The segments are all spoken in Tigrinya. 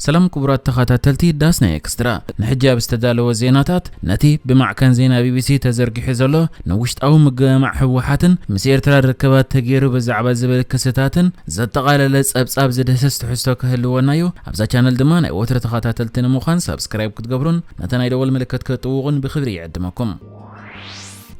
ሰላም ክቡራት ተኸታተልቲ ዳስና ኤክስትራ፣ ንሕጂ ኣብ ዝተዳለወ ዜናታት፣ ነቲ ብማዕከን ዜና ቢቢሲ ተዘርጊሑ ዘሎ ንውሽጣዊ ምግምማዕ ህወሓትን ምስ ኤርትራ ርክባት ተገይሩ ብዛዕባ ዝብል ክስታትን ዘጠቓለለ ጸብጻብ ዝድህስስ ትሕዝቶ ክህልወና እዩ። ኣብዛ ቻነል ድማ ናይ ወትሪ ተኸታተልቲ ንምዃን ሳብስክራይብ ክትገብሩን ነታ ናይ ደወል ምልክት ክትጥውቑን ብኽብሪ ይዕድመኩም።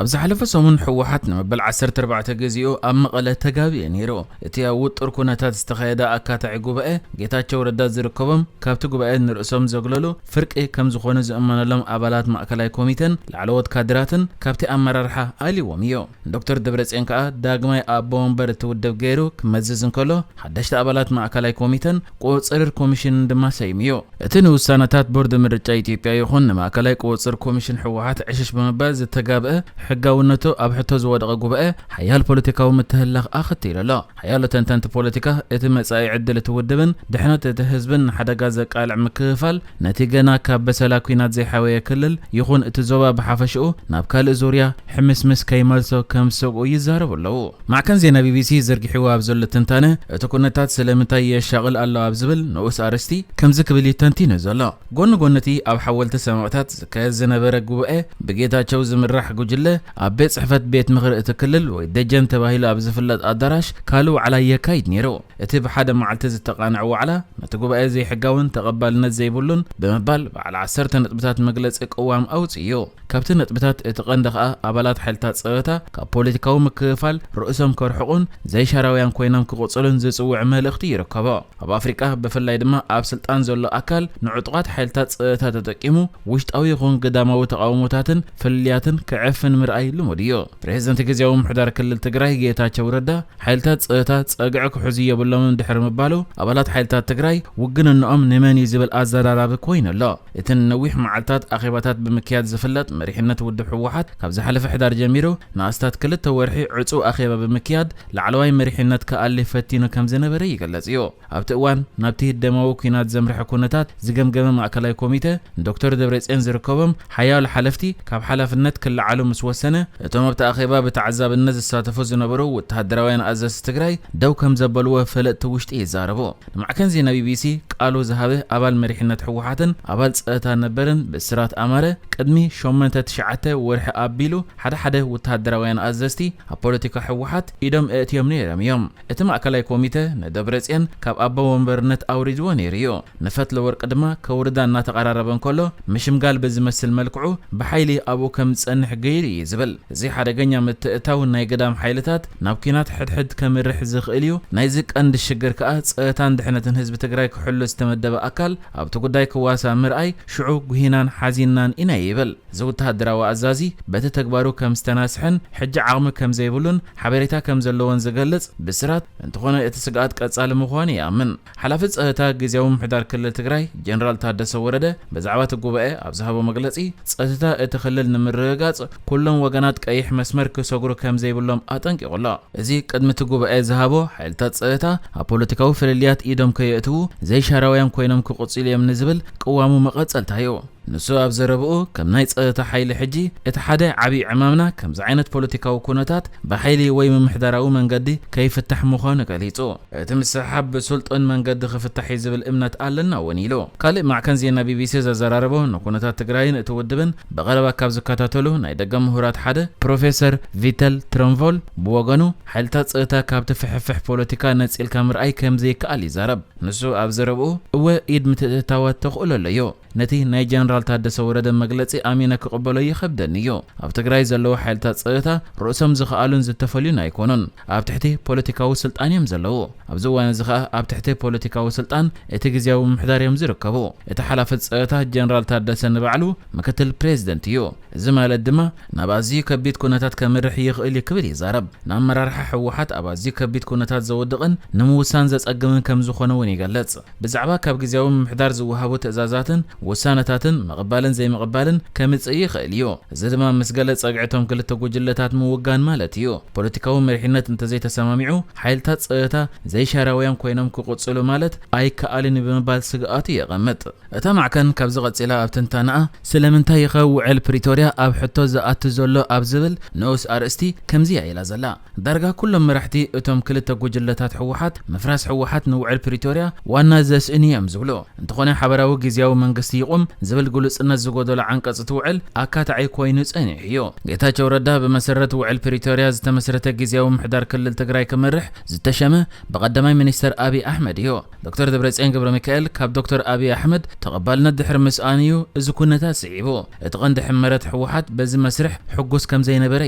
ኣብ ዝሓለፈ ሰሙን ህወሓት ንመበል ዓሰርተ ኣርባዕተ ግዜኡ ኣብ መቐለ ተጋብኤ ነይሩ። እቲ ኣብ ውጡር ኩነታት ዝተኻየደ ኣካታዒ ጉባኤ፣ ጌታቸው ረዳ ዝርከቦም፣ ካብቲ ጉባኤ ንርእሶም ዘግለሉ፣ ፍርቂ ከም ዝኾኑ ዝእመነሎም ኣባላት ማእከላይ ኮሚቴን ላዕለዎት ካድራትን ካብቲ ኣመራርሓ ኣልይዎም እዩ። ዶክተር ደብረጽዮን ከኣ ዳግማይ ኣቦ ወንበር እቲ ውድብ ገይሩ ክመዝዝ እንከሎ፣ ሓደሽቲ ኣባላት ማእከላይ ኮሚቴን ቁጽጽር ኮሚሽንን ድማ ሰይሙ እዩ። እቲ ንውሳነታት ቦርድ ምርጫ ኢትዮጵያ ይኹን ንማእከላይ ቁጽጽር ኮሚሽን ህወሓት ዕሽሽ ብምባል ዝተጋብአ፣ ሕጋውነቱ ኣብ ሕቶ ዝወደቐ ጉባኤ፣ ሓያል ፖለቲካዊ ምትህልላኽ ኣኸቲሉ ኣሎ። ሓያሎ ተንተንቲ ፖለቲካ፣ እቲ መጻኢ ዕድል እቲ ውድብን ድሕነት እቲ ህዝብን ንሓደጋ ዘቃልዕ ምክፍፋል፣ ነቲ ገና ካብ በሰላ ኲናት ዘይሓወየ ክልል ይኹን እቲ ዞባ ብሓፈሽኡ ናብ ካልእ ዙርያ ሕምስምስ ከይመልሶ ከም ዝሰግኡ ይዛረቡ ኣለዉ። ማዕከን ዜና ቢቢሲ ዘርጊሕዎ ኣብ ዘሎ ትንታነ፣ እቲ ኩነታት ስለምንታይ የሻቕል ኣሎ ኣብ ዝብል ንኡስ ኣርእስቲ ከምዚ ክብል እዩ ተንቲኑ ዘሎ። ጎኒ ጎኒ እቲ ኣብ ሓወልቲ ሰማእታት ዝካየድ ዝነበረ ጉባኤ፣ ብጌታቸው ዝምራሕ ጉጅለ ኣብ ቤት ጽሕፈት ቤት ምኽሪ እቲ ክልል ወይ ደጀን ተባሂሉ ኣብ ዝፍለጥ ኣዳራሽ ካልእ ዋዕላ የካይድ ነይሩ። እቲ ብሓደ መዓልቲ ዝተቓንዐ ዋዕላ፣ ነቲ ጉባኤ ዘይሕጋውን ተቐባልነት ዘይብሉን ብምባል በዓል ዓሰርተ ነጥብታት መግለጺ ቅዋም ኣውጺኡ እዩ። ካብቲ ነጥብታት እቲ ቀንዲ ከኣ፣ ኣባላት ሓይልታት ጸጥታ ካብ ፖለቲካዊ ምክፍፋል ርእሶም ከርሕቑን ዘይሻራውያን ኮይኖም ክቕጽሉን ዝጽውዕ መልእኽቲ ይርከቦ። ኣብ ኣፍሪቃ፣ ብፍላይ ድማ ኣብ ስልጣን ዘሎ ኣካል፣ ንዕጡቓት ሓይልታት ጸጥታ ተጠቂሙ ውሽጣዊ ይኹን ግዳማዊ ተቓውሞታትን ፍልልያትን ክዕፍን ምርኣይ ልሙድ እዩ። ፕሬዝደንት ግዝያዊ ምምሕዳር ክልል ትግራይ ጌታቸው ረዳ፣ ሓይልታት ጸጥታ ጸግዒ ክሕዙ የብሎምን ድሕሪ ምባሉ፣ ኣባላት ሓይልታት ትግራይ ውግንንኦም ንመን እዩ ዝብል ኣዘራራቢ ኮይኑ ኣሎ። እቲ ንነዊሕ መዓልታት ኣኼባታት ብምክያድ ዝፍለጥ መሪሕነት ውድብ ህወሓት፣ ካብ ዝሓለፈ ሕዳር ጀሚሩ ንኣስታት ክልተ ወርሒ ዕጹው ኣኼባ ብምክያድ፣ ላዕለዋይ መሪሕነት ክኣሊ ፈቲኑ ከም ዝነበረ ይግለጽ እዩ። ኣብቲ እዋን፣ ናብቲ ደማዊ ኲናት ዘምርሐ ኩነታት ዝገምገመ ማእከላይ ኮሚተ፣ ዶክተር ደብረጽዮን ዝርከቦም ሓያሎ ሓለፍቲ ካብ ሓላፍነት ክለዓሉ ምስ ወሰነ፣ እቶም ኣብቲ ኣኼባ ብተዓዛብነት ዝሳተፉ ዝነበሩ ወተሃደራውያን ኣዘዝቲ ትግራይ ደው ከም ዘበልዎ ፈለጥቲ ውሽጢ ይዛረቡ። ንማዕከን ዜና ቢቢሲ ቃሉ ዝሃበ ኣባል መሪሕነት ህወሓትን ኣባል ጸጥታ ነበርን ብስራት ኣማረ፣ ቅድሚ ሸሞንተ ትሽዓተ ወርሒ ኣቢሉ፣ ሓደ ሓደ ወተሃደራውያን ኣዘዝቲ ኣብ ፖለቲካ ህወሓት ኢዶም ኣእትዮም ነይሮም እዮም። እቲ ማእከላይ ኮሚተ ንደብረጽዮን ካብ ኣቦ ወንበርነት ኣውሪድዎ ነይሩ እዩ። ንፈትለወርቅ ድማ ከውርዳ እናተቐራረበ እንከሎ፣ ምሽምጋል ብዝመስል መልክዑ ብሓይሊ ኣብኡ ከም ዝጸንሕ ገይሩ እዩ ዝብል። እዚ ሓደገኛ ምትእትታው ናይ ግዳም ሓይልታት ናብ ኲናት ሕድሕድ ከምርሕ ዝኽእል እዩ። ናይዚ ቀንዲ ሽግር ከኣ፣ ጸጥታን ድሕነትን ህዝቢ ትግራይ ክሕሉ ዝተመደበ ኣካል ኣብቲ ጉዳይ ክዋሳእ ምርኣይ፣ ሽዑ ጉሂናን ሓዚንናን ኢና ይብል። እዚ ወተሃደራዊ ኣዛዚ፣ በቲ ተግባሩ ከም ዝተናስሐን ሕጂ ዓቕሚ ከም ዘይብሉን ሓበሬታ ከም ዘለዎን ዝገልጽ ብስራት፣ እንተኾነ እቲ ስግኣት ቀጻሊ ምዃኑ ይኣምን። ሓላፊ ጸጥታ ግዝያዊ ምምሕዳር ክልል ትግራይ ጀነራል ታደሰ ወረደ ብዛዕባ እቲ ጉባኤ ኣብ ዝሃቦ መግለጺ፣ ጸጥታ እቲ ክልል ንምርግጋጽ ኩሎም ወገናት ቀይሕ መስመር ክሰግሩ ከም ዘይብሎም ኣጠንቂቑ ኣሎ። እዚ ቅድሚ እቲ ጉባኤ ዝሃቦ፣ ሓይልታት ጸጥታ ኣብ ፖለቲካዊ ፍልልያት ኢዶም ከየእትዉ፣ ዘይሻራውያን ኮይኖም ክቕጽሉ እዮም ንዝብል ቅዋሙ መቐጸልታ እዩ። ንሱ ኣብ ዘረብኡ፣ ከም ናይ ጸጥታ ሓይሊ ሕጂ እቲ ሓደ ዓብዪ ዕማምና ከምዚ ዓይነት ፖለቲካዊ ኩነታት ብሓይሊ ወይ ምምሕዳራዊ መንገዲ ከይፍታሕ ምዃኑ ገሊጹ። እቲ ምስሕሓብ ብስልጡን መንገዲ ክፍታሕ እዩ ዝብል እምነት ኣለና እውን ኢሉ። ካልእ ማዕከን ዜና ቢቢሲ ዘዘራረቦ፣ ንኩነታት ትግራይን እቲ ውድብን ብቐረባ ካብ ዝከታተሉ ናይ ደገ ምሁራት ሓደ ፕሮፌሰር ቪተል ትረንቮል ብወገኑ፣ ሓይልታት ጸጥታ ካብቲ ፍሕፍሕ ፖለቲካ ነጺልካ ምርኣይ ከም ዘይከኣል ይዛረብ። ንሱ ኣብ ዘረብኡ፣ እወ፣ ኢድ ምትእትታዋት ተኽእሎ ኣሎ እዩ። ነቲ ናይ ጀነራል ታደሰ ወረደ መግለጺ ኣሚነ ክቕበሎ ይኸብደኒ እዩ። ኣብ ትግራይ ዘለዉ ሓይልታት ጸጥታ ርእሶም ዝኸኣሉን ዝተፈልዩን ኣይኮኑን። ኣብ ትሕቲ ፖለቲካዊ ስልጣን እዮም ዘለዉ። ኣብዚ እዋን እዚ ኸኣ ኣብ ትሕቲ ፖለቲካዊ ስልጣን እቲ ግዝያዊ ምምሕዳር እዮም ዝርከቡ። እቲ ሓላፊ ጸጥታ ጀነራል ታደሰ ንባዕሉ ምክትል ፕሬዝደንት እዩ። እዚ ማለት ድማ ናብ ኣዝዩ ከቢድ ኩነታት ከምርሕ ይኽእል እዩ ክብል ይዛረብ። ንኣመራርሓ ህወሓት ኣብ ኣዝዩ ከቢድ ኩነታት ዘውድቕን ንምውሳን ዘጸግምን ከም ዝኾነ እውን ይገልጽ። ብዛዕባ ካብ ግዝያዊ ምምሕዳር ዝወሃቡ ትእዛዛትን ውሳነታትን ምቕባልን ዘይምቕባልን ከምጽእ ይኽእል እዩ። እዚ ድማ ምስ ገለ ጸግዒ እቶም ክልተ ጉጅለታት ምውጋን ማለት እዩ። ፖለቲካዊ መሪሕነት እንተዘይተሰማሚዑ፣ ሓይልታት ጸጥታ ዘይሻራውያን ኮይኖም ክቕጽሉ ማለት ኣይከኣልን እዩ ብምባል ስግኣቱ የቐምጥ። እታ ማዕከን ካብዚ ቀጺላ ኣብ ትንታነኣ፣ ስለምንታይ ይኸ ውዕል ፕሪቶርያ ኣብ ሕቶ ዝኣቱ ዘሎ ኣብ ዝብል ንኡስ ኣርእስቲ ከምዚ እያ ኢላ ዘላ። ዳርጋ ኩሎም መራሕቲ እቶም ክልተ ጉጅለታት ህወሓት፣ ምፍራስ ህወሓት ንውዕል ፕሪቶርያ ዋና ዘስእኑ እዮም ዝብሉ። እንተኾነ ሓበራዊ ግዝያዊ መንግስቲ ይቑም ዝብል ግሉጽነት ዝጎደሎ ዓንቀጽ እቲ ውዕል ኣካታዒ ኮይኑ ጸኒሑ እዩ። ጌታቸው ረዳ ብመሰረት ውዕል ፕሪቶርያ ዝተመስረተ ግዝያዊ ምሕዳር ክልል ትግራይ ክመርሕ ዝተሸመ ብቐዳማይ ሚኒስተር ኣብይ ኣሕመድ እዩ። ዶክተር ደብረጽዮን ገብረ ሚካኤል ካብ ዶክተር ኣብይ ኣሕመድ ተቐባልነት ድሕሪ ምስኣን እዩ እዚ ኩነታት ስዒቡ። እቲ ቀንዲ ሕመረት ህወሓት በዚ መስርሕ ሕጉስ ከም ዘይነበረ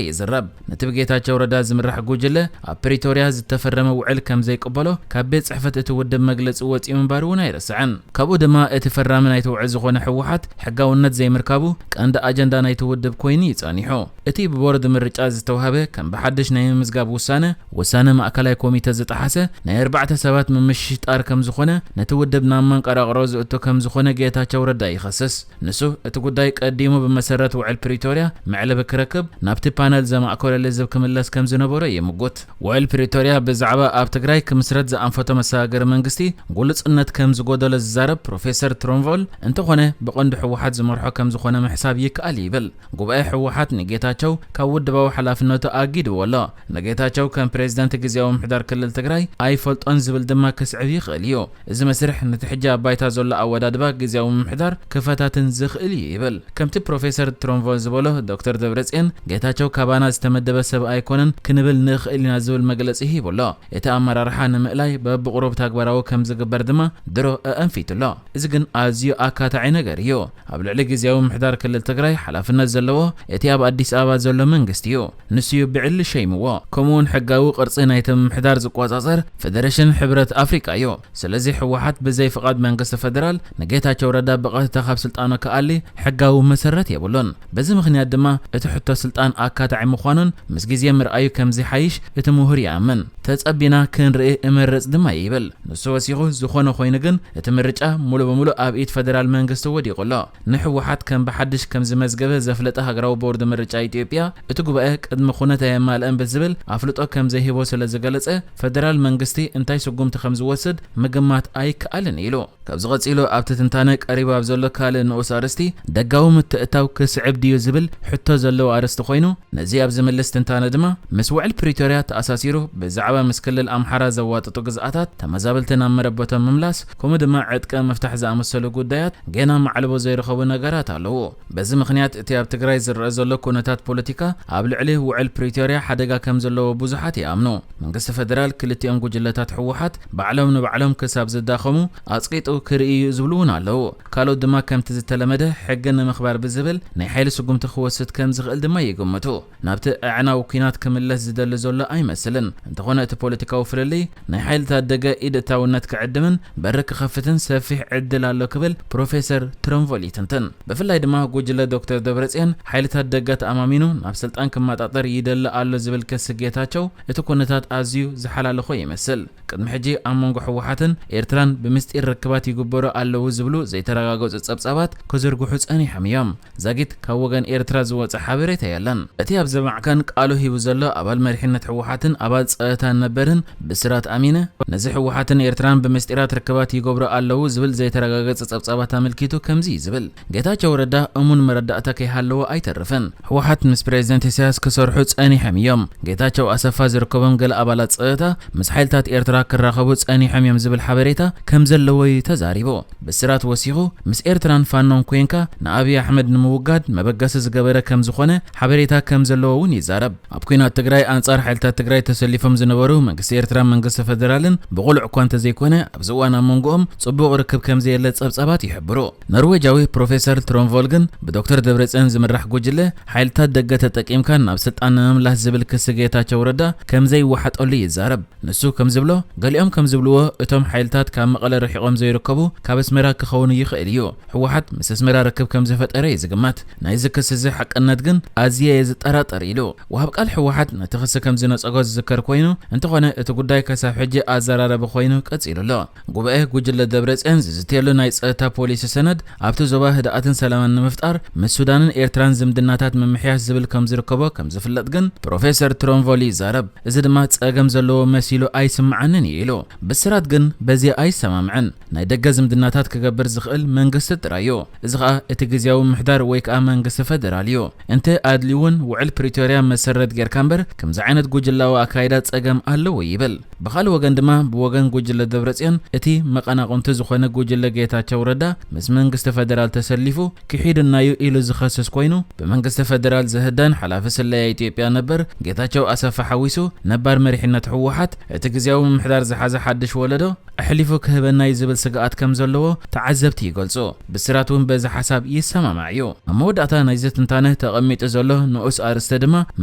ይዝረብ። ነቲ ብጌታቸው ረዳ ዝምራሕ ጉጅለ ኣብ ፕሪቶርያ ዝተፈረመ ውዕል ከም ዘይቅበሎ ካብ ቤት ጽሕፈት እቲ ውድብ መግለጺ ወጺኡ ምንባሩ እውን ኣይረስዕን። ካብኡ ድማ እቲ ፈራሚ ናይቲ ውዕል ዝኾነ ህወሓት ሕጋውነት ዘይምርካቡ ቀንዲ ኣጀንዳ ናይቲ ውድብ ኮይኑ እዩ ጸኒሑ። እቲ ብቦርድ ምርጫ ዝተዋህበ ከም ብሓድሽ ናይ ምምዝጋብ ውሳነ፣ ውሳነ ማእከላይ ኮሚተ ዝጠሓሰ፣ ናይ ኣርባዕተ ሰባት ምምሽጣር ከም ዝኾነ፣ ነቲ ውድብ ናብ መንቀራቕሮ ዝእቱ ከም ዝኾነ ጌታቸው ረዳ ይኸስስ። ንሱ እቲ ጉዳይ ቀዲሙ ብመሰረት ውዕል ፕሪቶርያ መዕለቢ ክረክብ ናብቲ ፓነል ዘማእከሎ ልዝብ ክምለስ ከም ዝነበሮ ይምጉት። ውዕል ፕሪቶርያ ብዛዕባ ኣብ ትግራይ ክምስረት ዝኣንፈቶ መሰጋገሪ መንግስቲ ግሉጽነት ከም ዝጎደሎ ዝዛረብ ፕሮፌሰር ትሮንቮል፣ እንተኾነ ብቐንዱ ህወሓት ዝመርሖ ከም ዝኾነ ምሕሳብ ይከኣል ይብል። ጉባኤ ህወሓት ንጌታቸው ካብ ውድባዊ ሓላፍነቱ ኣጊድዎ ኣሎ። ንጌታቸው ከም ፕሬዝደንት ግዝያዊ ምሕዳር ክልል ትግራይ ኣይፈልጦን ዝብል ድማ ክስዕብ ይኽእል እዩ። እዚ መስርሕ ነቲ ሕጂ ኣብ ባይታ ዘሎ ኣወዳድባ ግዝያዊ ምምሕዳር ክፈታትን ዝኽእል እዩ ይብል። ከምቲ ፕሮፌሰር ትሮንቮል ዝበሎ፣ ዶክተር ደብረጽዮን፣ ጌታቸው ካባና ዝተመደበ ሰብ ኣይኮነን ክንብል ንኽእል ኢና ዝብል መግለጺ ሂቡ ኣሎ። እቲ ኣመራርሓ ንምእላይ በብቑሩብ ተግባራዊ ከም ዝግበር ድማ ድሮ ኣኣንፊቱ ኣሎ። እዚ ግን ኣዝዩ ኣካታዒ ነገር እዩ። ኣብ ልዕሊ ግዝያዊ ምምሕዳር ክልል ትግራይ ሓላፍነት ዘለዎ እቲ ኣብ ኣዲስ ኣበባ ዘሎ መንግስቲ እዩ። ንሱ እዩ ብዕሊ ሸይምዎ። ከምኡውን ሕጋዊ ቅርጺ ናይቲ ምምሕዳር ዝቆጻጸር ፌደሬሽን ሕብረት ኣፍሪቃ እዩ። ስለዚ ህወሓት ብዘይ ፍቓድ መንግስቲ ፈደራል ንጌታቸው ረዳ ብቐጥታ ካብ ስልጣኑ ክኣሊ ሕጋዊ መሰረት የብሉን። በዚ ምኽንያት ድማ እቲ ሕቶ ስልጣን ኣካታዒ ምዃኑን ምስ ግዜ ምርኣዩ ከም ዝሓይሽ እቲ ምሁር ይኣምን። ተጸቢና ክንርኢ እመርጽ ድማ ይብል። ንሱ ወሲኹ፣ ዝኾነ ኮይኑ ግን እቲ ምርጫ ሙሉ በሙሉ ኣብ ኢድ ፈደራል መንግስቲ ወዲቑ ኣሎ። ንህወሓት ከም ብሓድሽ ከም ዝመዝገበ ዘፍለጠ ሃገራዊ ቦርድ ምርጫ ኢትዮጵያ፣ እቲ ጉባኤ ቅድመ ኩነት ኣየማልአን ብዝብል ኣፍልጦ ከም ዘይህቦ ስለ ዝገለጸ፣ ፈደራል መንግስቲ እንታይ ስጉምቲ ከም ዝወስድ ምግማት ኣይከኣልን ኢሉ። ካብዚ ቀጺሉ ኣብቲ ትንታነ ቀሪቡ ኣብ ዘሎ ካልእ ንኡስ ኣርእስቲ፣ ደጋዊ ምትእትታው ክስዕብ ድዩ ዝብል ሕቶ ዘለዎ ኣርእስቲ ኮይኑ፣ ነዚ ኣብ ዝምልስ ትንታነ ድማ፣ ምስ ውዕል ፕሪቶርያ ተኣሳሲሩ ብዛዕባ ምስ ክልል ኣምሓራ ዘዋጥጡ ግዝኣታት ተመዛበልቲ ናብ መረበቶም ምምላስ፣ ከምኡ ድማ ዕጥቂ ምፍታሕ ዝኣመሰሉ ጉዳያት ገና ማዕልቦ ዘይረኸቡ ነገራት ኣለዉ። በዚ ምኽንያት እቲ ኣብ ትግራይ ዝረአ ዘሎ ኩነታት ፖለቲካ ኣብ ልዕሊ ውዕል ፕሪቶርያ ሓደጋ ከም ዘለዎ ብዙሓት ይኣምኑ። መንግስቲ ፈደራል ክልቲኦም ጉጅለታት ህወሓት ባዕሎም ንባዕሎም ክሳብ ዝዳኸሙ ኣጽቂጡ ክርኢ እዩ ዝብሉ እውን ኣለዉ። ካልኦት ድማ ከምቲ ዝተለመደ ሕጊ ንምኽባር ብዝብል ናይ ሓይሊ ስጉምቲ ክወስድ ከም ዝኽእል ድማ ይግምቱ። ናብቲ ኣዕናዊ ኲናት ክምለስ ዝደሊ ዘሎ ኣይመስልን። እንተኾነ እቲ ፖለቲካዊ ፍልልይ ናይ ሓይልታት ደገ ኢድ እታውነት ክዕድምን በሪ ክኸፍትን ሰፊሕ ዕድል ኣሎ ክብል ፕሮፌሰር ትረንቮል ይትንትን። ብፍላይ ድማ ጉጅለ ዶክተር ደብረጽዮን ሓይልታት ደገ ተኣማሚኑ ናብ ስልጣን ክመጣጠር ይደሊ ኣሎ ዝብል ክሲ ጌታቸው እቲ ኩነታት ኣዝዩ ዝሓላለኾ ይመስል። ቅድሚ ሕጂ ኣብ መንጎ ህወሓትን ኤርትራን ብምስጢር ርክባት ይግበሩ ኣለዉ ዝብሉ ዘይተረጋገጹ ጸብጻባት ክዝርግሑ ጸኒሖም እዮም። ዛጊት ካብ ወገን ኤርትራ ዝወጸ ሓበሬታ የለን። እቲ ኣብዚ ማዕከን ቃሉ ሂቡ ዘሎ ኣባል መሪሕነት ህወሓትን ኣባል ጸጥታን ነበርን ብስራት ኣሚነ፣ ነዚ ህወሓትን ኤርትራን ብምስጢራት ርክባት ይገብሩ ኣለዉ ዝብል ዘይተረጋገጸ ጸብጻባት ኣመልኪቱ ከምዚ እዩ ዝብል። ጌታቸው ረዳ እሙን መረዳእታ ከይሃለዎ ኣይተርፍን። ህወሓት ምስ ፕሬዝደንት ኢሳያስ ክሰርሑ ጸኒሖም እዮም። ጌታቸው ኣሰፋ ዝርከቦም ገለ ኣባላት ጸጥታ ምስ ሓይልታት ኤርትራ ክራኸቡ ጸኒሖም እዮም ዝብል ሓበሬታ ከም ዘለዎ እዩ ተዛሪቡ። ብስራት ወሲኹ፣ ምስ ኤርትራን ፋኖን ኮንካ ንኣብይ ኣሕመድ ንምውጋድ መበገሲ ዝገበረ ከም ዝኾነ ሓበሬታ ከም ዘለዎ እውን ይዛረብ። ኣብ ኲናት ትግራይ ኣንጻር ሓይልታት ትግራይ ተሰሊፎም ዝነበሩ መንግስቲ ኤርትራን መንግስቲ ፈደራልን ብቑሉዕ እኳ እንተዘይኮነ፣ ኣብዚ እዋን ኣብ መንጎኦም ጽቡቕ ርክብ ከም ዘየለ ጸብጻባት ይሕብሩ። ኖርዌጃዊ ፕሮፌሰር ትሮንቮል ግን ብዶክተር ደብረጽዮን ዝምራሕ ጉጅለ ሓይልታት ደገ ተጠቂምካ ናብ ስልጣን ንምምላስ ዝብል ክሲ ጌታቸው ረዳ ከም ዘይወሓጠሉ ይዛረብ። ንሱ ከም ዝብሎ፣ ገሊኦም ከም ዝብልዎ፣ እቶም ሓይልታት ካብ መቐለ ርሒቖም ዘይርከቡ ካብ ኣስመራ ክኸውን ይኽእል እዩ። ህወሓት ምስ ኣስመራ ርክብ ከም ዝፈጠረ እዩ ዝግመት። ናይዚ ክሲ እዚ ሓቅነት ግን ኣዝየ እየ ዝጠራጠር ኢሉ። ወሃብ ቃል ህወሓት ነቲ ክሲ ከም ዝነጸጎ ዝዝከር ኮይኑ፣ እንተኾነ እቲ ጉዳይ ከሳብ ሕጂ ኣዘራራቢ ኮይኑ ቀጺሉ ኣሎ። ጉባኤ ጉጅለ ደብረጽዮን ዝዝትየሉ ናይ ጸጥታ ፖሊሲ ሰነድ ኣብቲ ዞባ ህድኣትን ሰላምን ንምፍጣር ምስ ሱዳንን ኤርትራን ዝምድናታት ምምሕያሽ ዝብል ከም ዝርከቦ ከም ዝፍለጥ ግን ፕሮፌሰር ትሮንቮል ይዛረብ። እዚ ድማ ጸገም ዘለዎ መሲሉ ኣይስምዓንን እዩ ኢሉ። ብስራት ግን በዚ ኣይሰማምዕን። ናይ ደገ ዝምድናታት ክገብር ዝኽእል መንግስቲ ጥራይ እዩ። እዚ ኸኣ እቲ ግዝያዊ ምሕዳር ወይ ከኣ መንግስቲ ፈደራል እዩ። እንተ ኣድልዩ እውን ውዕል ፕሪቶርያ መሰረት ጌርካ እምበር ከምዚ ዓይነት ጉጅላዊ ኣካይዳ ጸገም ኣለዎ ይብል። ብኻልእ ወገን ድማ ብወገን ጉጅለ ደብረጽዮን እቲ መቐናቕንቱ ዝኾነ ጉጅለ ጌታቸው ረዳ ምስ መንግስቲ ፈደራል ተሰሊፉ ክሒዱናዩ ኢሉ ዝኸስስ ኮይኑ ብመንግስቲ ፈደራል ዝህደን ሓላፊ ስለያ ኢትዮጵያ ነበር ጌታቸው ኣሰፋ ሓዊሱ ነባር መሪሕነት ህወሓት እቲ ግዝያዊ ምምሕዳር ዝሓዘ ሓድሽ ወለዶ ኣሕሊፉ ክህበና እዩ ዝብል ስግኣት ከም ዘለዎ ተዓዘብቲ ይገልጹ። ብስራት እውን በዚ ሓሳብ ይሰማማዕ እዩ። ኣብ መወዳእታ ናይዚ ትንታነ ተቐሚጡ ዘሎ ንኡስ ኣርእስቲ ድማ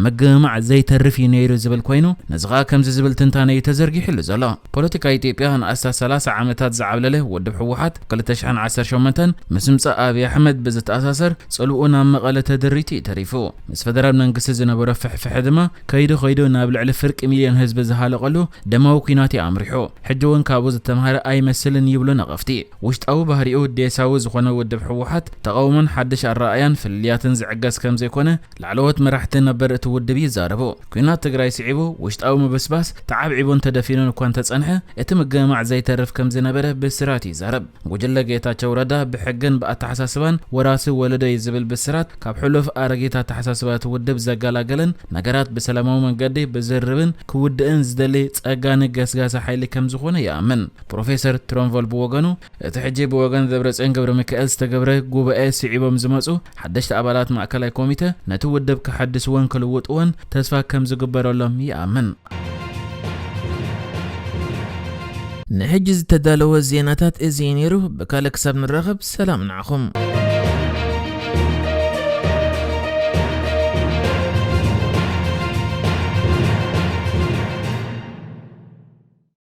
ምግምማዕ ዘይተርፍ እዩ ነይሩ ዝብል ኮይኑ ነዚ ኸኣ ከምዚ ዝብል ትንታነ እዩ ተዘርጊሕሉ ዘሎ። ፖለቲካ ኢትዮጵያ ንኣስታት ሰላሳ ዓመታት ዝዓብለለ ውድብ ህወሓት ክልተ ሽሕን ዓሰርተ ሸሞንተን ምስ ምጻእ ኣብይ ኣሕመድ ብዝተኣሳሰር ጽልኡ ናብ መቐለ ተደሪቱ እዩ ተሪፉ። ምስ ፈደራል መንግስቲ ዝነበሮ ፍሕፍሐ ድማ ከይዱ ከይዱ ናብ ልዕሊ ፍርቂ ሚልዮን ህዝቢ ዝሃለቐሉ ደማዊ ኲናት እዩ ኣምሪሑ። ሕጂ እውን ካብኡ ዝተምሃረ ኣይመስልን ይብሉ ነቐፍቲ። ውሽጣዊ ባህሪኡ ዴሳዊ ዝኾነ ውድብ ህወሓት ተቓውሞን ሓድሽ ኣረኣእያን ፍልልያትን ዝዕገስ ከም ዘይኮነ ላዕለዎት መራሕቲ ነበር እቲ ውድብ ይዛረቡ። ኲናት ትግራይ ስዒቡ ውሽጣዊ ምብስባስ ተዓብዒቡን ተደፊኑን እኳ እንተጸንሐ እቲ ምግምማዕ ዘይተርፍ ከም ዝነበረ ብስራት ይዛረብ። ጉጅለ ጌታቸው ረዳ ብሕግን ብኣተሓሳስባን ወራሲ ወለዶ እዩ ዝብል ብስራት ካብ ሕሉፍ ኣረጊት ኣተሓሳስባ እቲ ውድብ ዘገላገለን ነገራት ብሰላማዊ መንገዲ ብዝርርብን ክውድእን ዝደሊ ጸጋኒ ገስጋሲ ሓይሊ ከም ዝኾነ ይኣምን። ፕሮፌሰር ትሮንቮል ብወገኑ እቲ ሕጂ ብወገን ደብረጽዮን ገብረ ሚካኤል ዝተገብረ ጉባኤ ስዒቦም ዝመጹ ሓደሽቲ ኣባላት ማእከላይ ኮሚተ ነቲ ውድብ ክሓድስዎን ክልውጥዎን ተስፋ ከም ዝግበረሎም ይኣምን። ንሕጂ ዝተዳለወ ዜናታት እዚ እዩ ነይሩ። ብካልእ ክሳብ ንራኸብ ሰላም ንዓኹም።